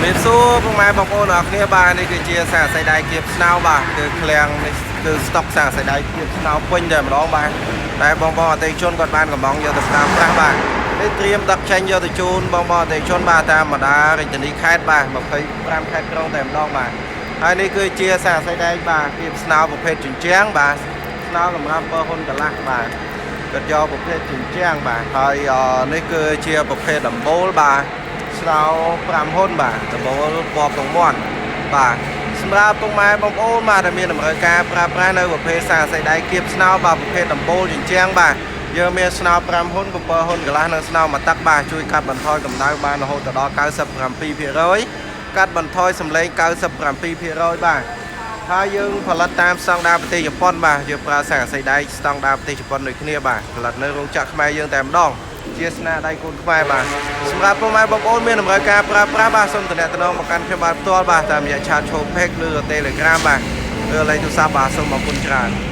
រាបសួរពុកម៉ែបងប្អូនអរគ្នាបាទនេះគឺជាសារសៃដៃគៀបស្នោបាទគឺឃ្លាំងនេះគឺស្តុកសារសៃដៃគៀបស្នោពេញតែម្ដងបាទតែបងប្អូនអតិថិជនគាត់បានកំងយកទៅប្រើប្រាស់បាទនេះត្រៀមដឹកចេញយកទៅជូនបងប្អូនអតិថិជនបាទតាមបណ្ដារាជធានីខេត្តបាទ25ខេត្តក្រុងតែម្ដងបាទហើយនេះគឺជាសារសៃដៃបាទគៀបស្នោប្រភេទជញ្ជាំងបាទស្នោកម្រាស់7ហ៊ុនកន្លះបាទគាត់យកប្រភេទជញ្ជាំងបាទហើយនេះគឺជាប្រភេទដំបូលបាទ ស្នោ5ហ៊ុនបាទដំបូលពណ៌ពងមាន់បាទសម្រាប់ពុកម៉ែបងប្អូនបាទដែលមានតម្រូវការប្រើប្រាស់នៅប្រភេទសារសៃដៃគៀបស្នោបាទប្រភេទដំបូលជញ្ជាំងបាទយើងមានស្នោ5ហ៊ុន7ហ៊ុនកន្លះនិងស្នោមួយទឹកបាទជួយកាត់បន្ថយកម្ដៅបានរហូតដល់97%កាត់បន្ថយសំឡេង97%បាទហើយយើងផលិតតាមស្តង់ដារប្រទេសជប៉ុនបាទយើងប្រើសារសៃដៃស្តង់ដារប្រទេសជប៉ុនដូចគ្នាបាទផលិតនៅរោងចក្រខ្មែរយើងតែម្ដងជាស្នាដៃកូនខ្មែរបាទសម្រាប់ពុកម៉ែបងប្អូនមានតម្រូវការប្រើប្រាស់បាទសូមទំនាក់ទំនងមកកាន់ខ្ញុំបាទផ្ទាល់បាទតាមរយៈ chat Show Page ឬ Telegram បាទឬលេខទូរស័ព្ទបាទសូមអរគុណច្រើន។